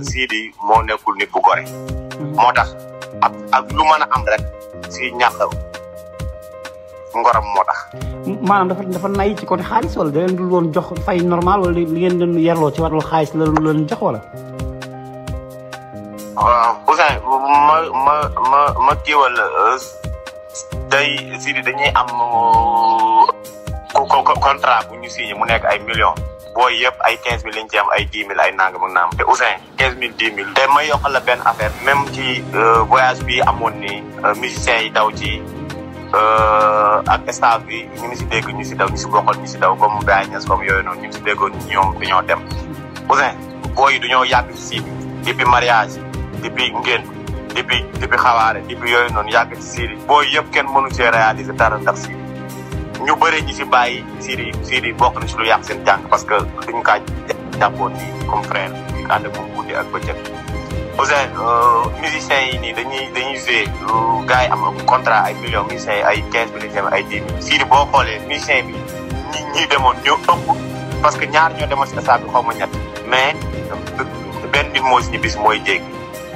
Sidy moo nekkul nit bu gore. moo tax ak lu mën a am rek si ñàkk ngoram moo tax. maanaam dafa nay ci côté xaalis wala da leen dul woon jox fay normal wala li ngeen doon yerloo ci wàllu xaalis la leen jox wala. waaw Ousseyn ma kiiwal day Sidy dañuy am contrat bu ñu signé mu nekk ay millions. booy yëpp ay 15000 lañ ci am ay 10 000 ay nangam ak naam te Ousseyn 15000 10 000. te may yokkal la benn affaire même ci voyage bi amoon ni musiciens yi daw ci ak staff bi ñu ngi si dégg ñu si daw ñu si bokkal ñu si daw comme Baye Niass comme yooyu noonu ñu ngi si déggoon ñoom dañoo dem. Ousseyn booy yi dañoo yàgg si Sidy depuis mariage depuis ngénte depuis xawaare depuis yooyu noonu yàgg ci Sidy booy yëpp kenn mënu see réaliser dara ndax Sidy ñu bëri ñi si bàyyi Sidy bokk na si lu yàq seen jàng parce que duñ kaa jàppoon nii comme frère di ànd ak moom guddi ak bëccëg. Ousseyn musiciens yi nii dañuy joué gars yi am contrat ay millions musiciens yi ay 15000 ay 10 000 Sidy boo xoolee musicien bi ñi demoon ñoo ëpp parce que ñaar ñoo demoon si stade bi xaw ma ñett mais benn nit moo si ñu bis mooy jéggi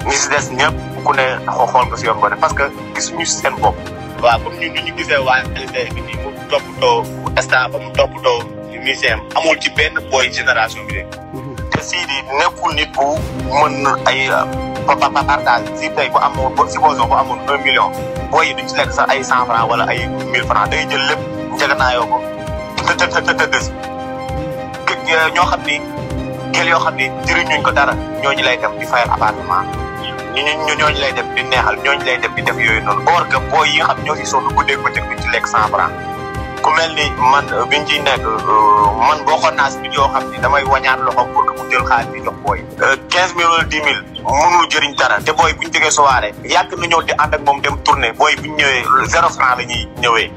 ñi si des ñëpp ku ne xool ko si yoon ne parce que gisuñu si seen bopp. waaw comme ñun ñu gisee waa LCD bi nii mu toppatoo staff mu toppatoo musicien amul ci benn booy génération bi de. te Sidy nekkul nit bu mën ay partage si tey bu amoon supposons bu amoon 1 million booy yi duñ ci lekk sax ay 100 francs wala ay 1000 francs day jël lépp njëganaayoo ko tëdd si ñoo xam ni gel yoo xam ni jëriñuñ ko dara ñooñu lay dem di fayal appartement ñooñu lay dem di neexal ñooñu lay dem di def yooyu noonu or que booy yi nga xam ñoo si sonn guddeeg bëccëg duñ ci lekk 100 francs ku mel ni man biñ ciy nekk man bokkoon naa si nit yoo xam ni damay wañaat loxo pour que mu jël xaalis di jox booy 15000 wala 10 000 mënul jëriñ dara te booy buñ jógee soirée yàgg na ñëw di ànd ak moom dem tournée booy buñ ñëwee 0 francs la ñuy ñëwee